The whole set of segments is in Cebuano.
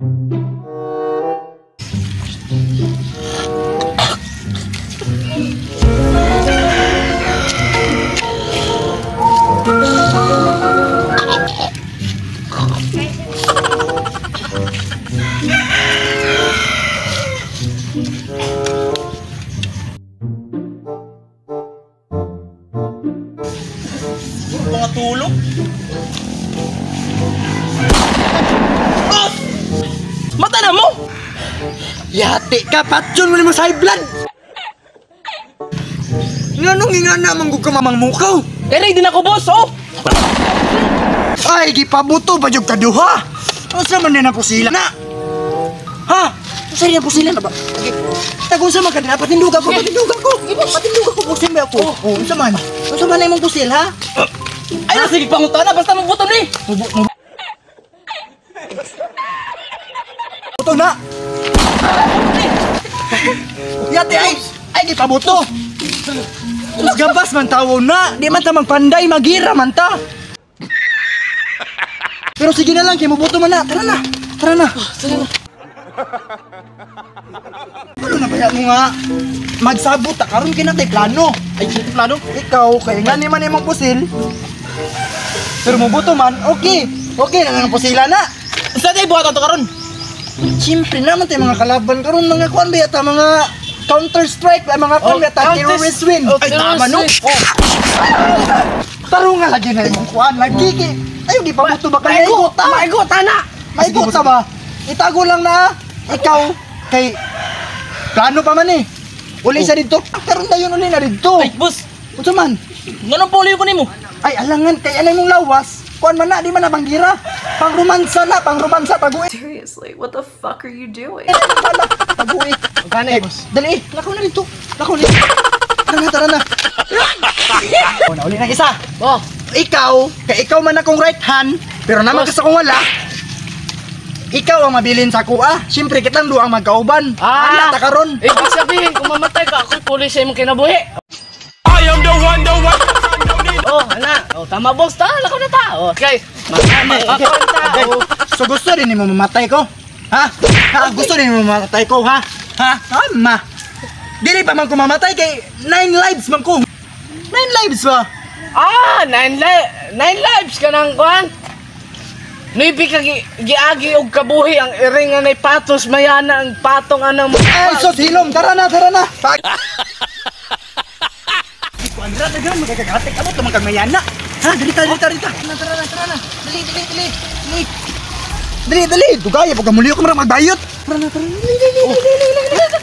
Mga tulog. Boss! Mata na mo! Yati ka, patyon mo ni mo sa high blood! Nganong nga na manggug ka mamang mukaw? Ere, din ako, boss, oh! Ay, gipabuto ba yung kaduha? Unsa man din ang pusila na? Ha? Unsa rin ang pusila na ba? Tagun sa man ka din, patinduga ko, patinduga ko! Patinduga ko, pusil ba ako? Oh, unsa man? Unsa man na imong pusil, ha? Ay, sige, pangutana, basta mabuto ni! Buto na! Yate, ay! Ay, gipabuto! Gabas man tawo na! Di man ta magpanday, magira man ta! Pero sige na lang, kay mubuto man na! Tara na! Tara na! Tara na! Ano na ba mo nga? Magsabot ta, karon kay natay plano! Ay, plano? Ikaw, kay nga ni man imong pusil. Pero mubuto man, okay! Okay na lang ang pusila na! Sa tayo buhatan to karon? Siyempre naman tayo mga kalaban karon, mga kuan ba yata, mga Counter-Strike, mga kuan ba yata, terrorist win. Ay, tama no? Oh. Taro nga lagi na imong kuan, lagi kay ayo di pabuto ba kay maigot ta? Maigot ta na. Maigot ta ba? Itago lang na ikaw kay plano pa man eh. Uli sa didto. Karon dayon uli na didto. Ay, boss. Unsa man? Nganong polio ko nimo? Ay, alangan kay anay mong lawas. Kuan man na, di man na banggira. Pangromansa na, pangromansa taguin. Seriously, what the fuck are you doing? Taguin. Gani, boss. Dali, lakaw na dito. Lakaw na. Tara na, tara na. O, nauli na isa. Oh. Ikaw, kay ikaw man akong right hand, pero naman ka sa kung wala. Ikaw ang mabilin sa kuha. Siyempre, kitang duha ang magkauban. Ah. Ala, ta karon. Ibig sabihin, kung mamatay ka, ako'y pulis sa imong kinabuhi. I am the one, the one. Oh, ana. Oh, tama boss, ta. Lakaw na ta. Oh, okay. Makakonta. Oh. So gusto rin mo mamatay ko? Ha? Ha? Gusto rin mo mamatay ko, ha? Ha? Tama. Dili pa man ko mamatay kay 9 lives man ko. 9 lives ba? Ah, 9 lives ka nang kuan. Nuibi ka giagi og kabuhi ang iring nga nay patos mayana ang patong anang. Ay, sos hilom, tara na, tara na. Kuandra dagan magkakagatik amo tumang kag mayana. Ha, dali ta, dali ta, dali ta. Tara na, tara na. Dali, dali, dali. Dali. Dali, dali. Dugay pag muliyo ko marang magbayot. Tara na, tara na. Dali, dali, dali, dali, dali.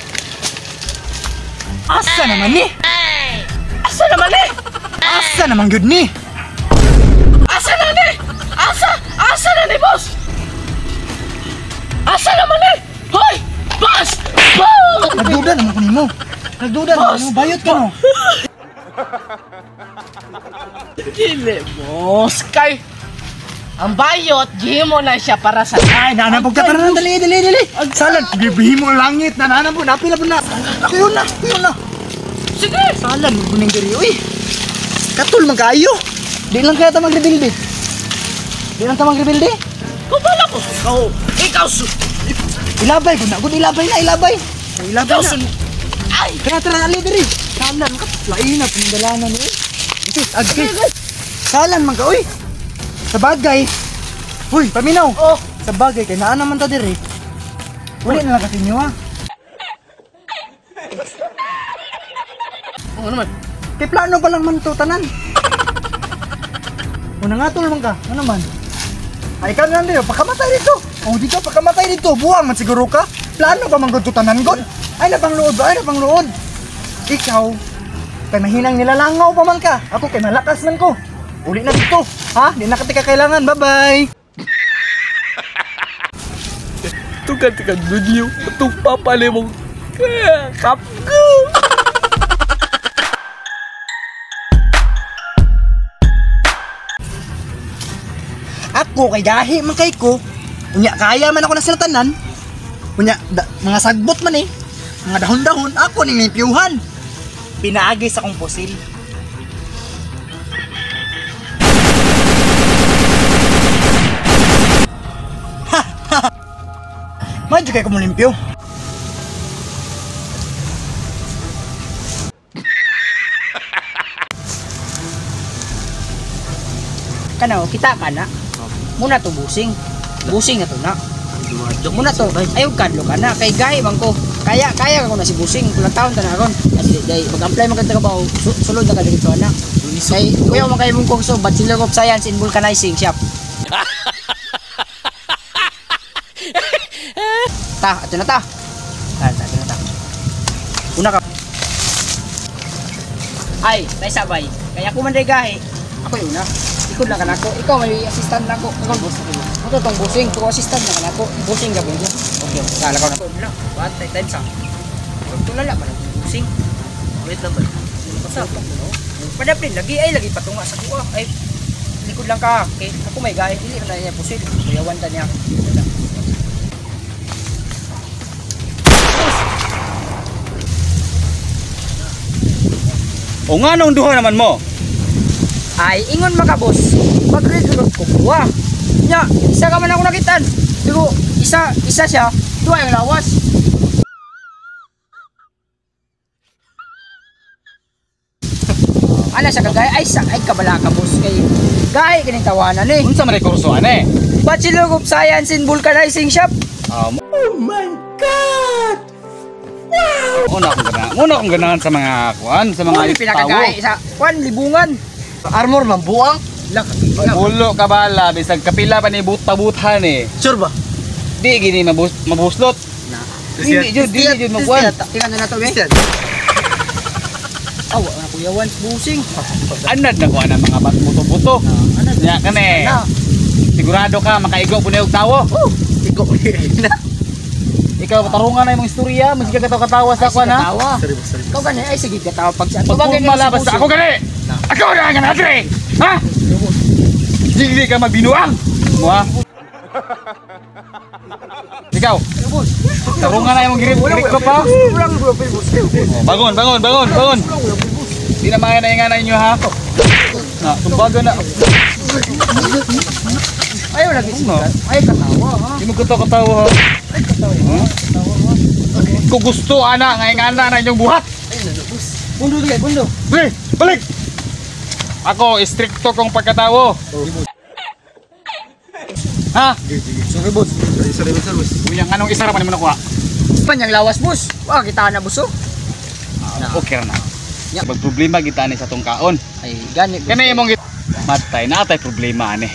Asa naman ni? Asa naman ni? Asa naman gyud ni? Asa na ni? Asa? Asa na ni, boss? Asa naman ni? Hoy! Boss! Boss! Nagduda naman ko nimo. Nagduda naman nimo. Bayot ka no. Dili, boss. Kay ang bayot, gihimo na siya para sa... Ay, nanapog ka. Tara na, dali, dali, dali. Salan, gibihimo ang langit. Nananapog, napila po na. Kuyo na, kuyo na. Sige! Salan, maguning diri. Uy, katul man kayo. Di lang kaya ta magrebuild eh. Di lang ta magrebuild eh. Kung bala ko, ikaw, ikaw su... Ilabay ko na, ilabay na, ilabay. Ilabay Ikaw na. su... Ay! Tara, tara, ali diri. Salan, lain na, pinadalanan eh. Agi. Salan man ka, uy. Sa bagay. Uy, paminaw. Oh. Sa bagay, kay naa naman ta diri. Uli na lang kasi inyo, ha. Oo naman. Kay plano pa lang man to, tanan. Una nga tol man ka, ano man? Ay, ikaw na lang pakamatay dito. Oh, dito, pakamatay dito. Buwang man siguro ka. Plano pa man gud to tanan god. Ay, na pang luod ba? Ay, na pang luod. Ikaw, kay mahinang nilalangaw pa man ka. Ako kay malakas man ko. Uli na dito. Ha? Di na ka kailangan. Bye-bye. Tugan ka video. Itong papali mong kapgo. Ako kay gahi man kay ko. Unya kaya man ako na sila tanan. Unya mga sagbot man eh. Mga dahon-dahon ako ning limpyuhan. Pinaagi sa akong pusil. Medyo kay kumulimpyo. Kana kita ka na. Muna to busing. Busing na to na. Muna to. Ayaw kadlo ka na kay gahi man ko. Kaya kaya ko na si busing kulang taon ta na ron. Kasi day mag-apply man ka trabaho, sulod na ka dito na. Kay kuya man kay mong kurso Bachelor of Science in Vulcanizing Shop. Ta, ato na ta. Ta, ato na ta. Una ka. Ay, tay sabay. Kaya ako man day gahi. Ako yun na. Ikod lang ka nako. Ikaw may assistant na ako. Ikaw boss. Ako tong busing, pero assistant na ka nako. Busing ka ba? Okay, kala ko na. Wala, what time sa. Tulala man ang busing. Wait lang ba? Basta padaplin lagi ay lagi patunga sa kuha. Ay likod lang ka. Okay, ako may gahi dili na niya pusil. Kuyawan ta niya. O nga nung duha naman mo? Ay ingon maka boss. Mag-recruit ko kuha. Nya, isa ka man ako nakitan. Pero isa isa siya, duha ang lawas. Ana siya kagaya ay sa ay kabala ka boss kay gahi kining tawanan eh. Unsa man kurso ane? Bachelor of Science in Vulcanizing Shop. Oh my God! Wow! Una akong ganahan. Una akong ganahan sa mga kuan, sa mga Mga pinakagahi sa kuan libungan. Armor man buang. Bulo ka bala, bisag kapila pa ni but-pabuthan eh. Sure ba? Di gini mabuslot. Hindi jud, di jud magkuan. Tingnan na nato eh. Awa na kuya once busing. Anad na kuan ang mga buto-buto. Nya kani. Sigurado ka makaigo po na og tawo. Igo na. Ikaw tarungan na imong istorya, masige ka katawa sa kuan ha. Katawa. Sorry boss, sorry. Ikaw gani ay sige katawa pag sa ato Pagpumala basta ako gani. Ako na ang adre. Ha? Dili ka magbinuang. Mo ha? Ikaw. Tarungan na imong girip ko pa. Bangon, bangon, bangon, bangon. Di na maya na yung nga inyo ha. Na, tumbaga na. Ayaw lagi siya. Ay katawa ha. Di mo katawa ha. Ay katawa ha. Katawa ha. Kung gusto ana, nga ana na inyong buhat. Bundo dili, bundo. Balik, balik. Ako, istrikto kong pagkatawo. Ha? Sorry boss. Sorry boss, sorry boss. Kuyang anong isa ra pa nimo nakuha? Panyang lawas boss. Wa kita na boss oh. Okay ra na. Pag problema kita ni sa tong kaon. Ay gani. Kani imong matay na atay problema ani.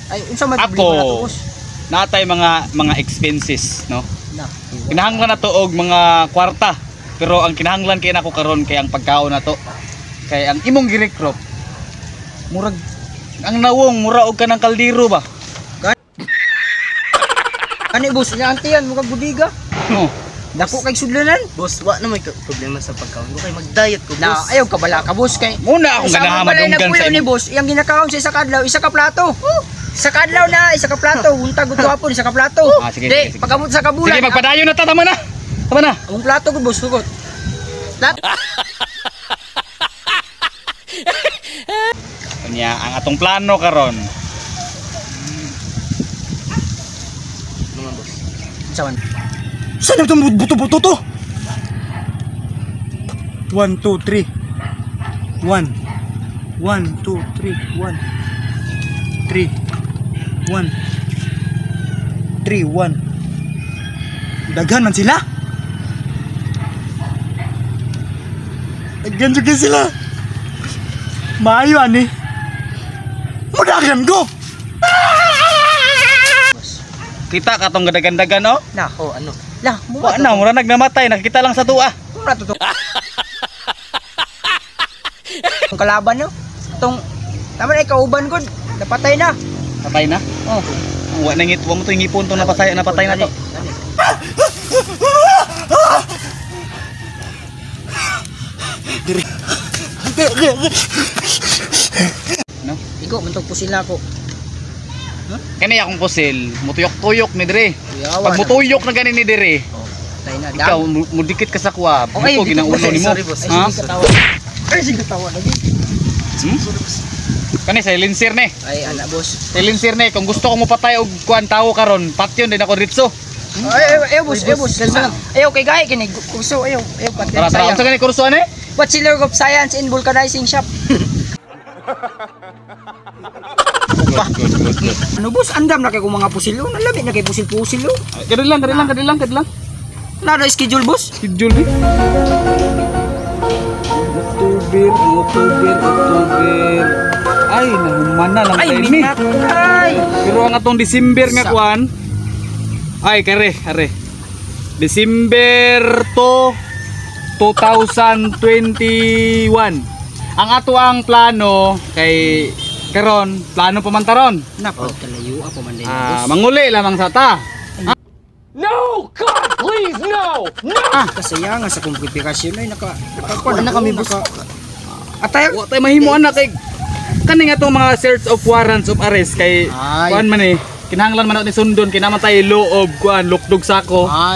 Ay unsa man Ako problema na to boss? Natay mga expenses, no? Na. Kinahanglan na to og mga kwarta. Pero ang kinahanglan kay nako karon kay ang pagkaon na to. Kay ang imong girekrop murag ang nawong mura og kanang kaldero ba? Kani boss, nya antiyan murag budiga. No. Dako kay sudlanan. Boss, wa na may problema sa pagkaon ko kay mag-diet ko, Na boss. ayaw kabala ka boss kay Muna akong ganahan madunggan sa ni imong boss, iyang ginakaon sa isa ka adlaw, isa ka plato. Sa kadlaw na, isa ka plato, untag ug hapon, isa ka plato. Ah, sige, Di, sige, sige. pag-amot sa kabulan. Sige, magpadayon na ta, tama na. Tama na. Ang plato ko boss, hugot. Plato. Unya, ang atong plano karon. Sawan. Saan na itong buto-buto to? 1, 2, 3. 1. 1, 2, 3, 1. 3. 1. 3, 1. Daghan man sila. Daghan juga sila. Maayo ani. Mudagan ko. Kita ka tong gadagan-dagan oh. Na, Oh, ano? lah, Wa na, mura nagnamatay, nakita lang sa tuwa. Mura to to. Ang kalaban no. Tong tama na kauban gud. Napatay na. Patay na? Oh. Wa na ngit, wa mo to ngipon to napatay, napatay na to. No? Igo man tong pusil na ako. Kani akong pusil, mutuyok-tuyok ni dire. Kuyawa Pag mutuyok na gani ni dire, Patay na. ikaw mudikit ka sa kuwa, Oh, ay, buto ginaulo nimo. Sorry, boss. Ay, Ha? sige katawa. Ay, sige katawa lagi. Hmm? Kani silencer ni. Ay, ana boss. Silencer ni kung gusto ko mopatay og kuan tawo karon, patyon din ako ritso. Ay, ay, ayaw boss, ayaw boss. Ayaw kay gahi kini kurso, ayaw, ayaw pati. Tara, tara. Unsa gani kurso ani? Bachelor of Science in Vulcanizing Shop. Good, good, good. Ano boss, andam na kay kung mga pusil oh. Nalami na kay pusil-pusil oh. Kadali lang, kadali lang, kadali lang, kadali lang. Nada schedule boss. Schedule ni. October, ang October, October. Ay, nahuman na lang Ay, tayo ni. minatay. Pero ang atong December nga kuan. Ay, kare, kare. December 2, 2021. Ang ato ang plano kay karon, plano pa man taron. Napagkalayo ako man din Ah, boss. manguli lamang sa ta. No! God, please, no! No! Kasaya nga sa kong preparasyon ay naka Wala na kami, boss. Atay. Wa tay mahimo ana kay kani nga tong mga search of warrants of arrest kay Ay. kuan man eh kinahanglan man ni sundon kinaman tayo loob kuan lukdog sako. Ah,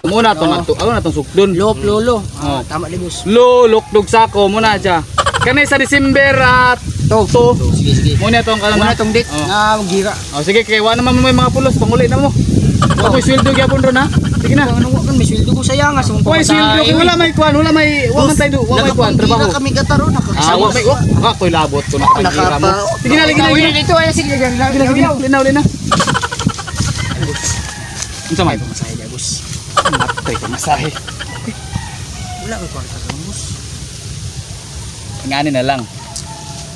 Muna tong ato, ako na tong sukdon. lop lolo. Oh. Ah, tama di boss. Lo lukdog sako muna siya. Kani sa December at To. to. Sige sige. Muna tong kanon. Muna tong date Oh. na gira. Oh, sige kay wa naman mo may mga pulos panguli na mo. Wa ko'y sweldo gyapon ron ha. Sige na. Ano kan may sweldo ko saya nga sa mong Wa sweldo kay wala may kuan, wala may wa man tayo do, wa may kuan trabaho. Nakapangira kami kataro Ah, wa may wa wa ko'y labot ko nakapangira mo. Sige na, sige na, sige na. Dito ay sige sige. Sige na, sige na, uli na, uli na. Unsa man? Masahe di boss. Matay ka masahe. Wala ko kwarta karon boss. Ngani na lang.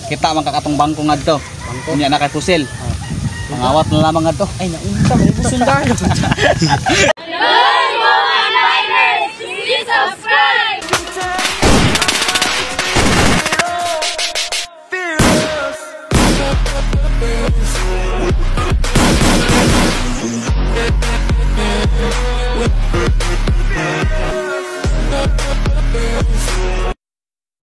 Kita man kakatong bangko ngadto. Bangko. Unya na kay pusil. Pangawat na lamang ngadto. Ay naunta man boss sundan. Please subscribe!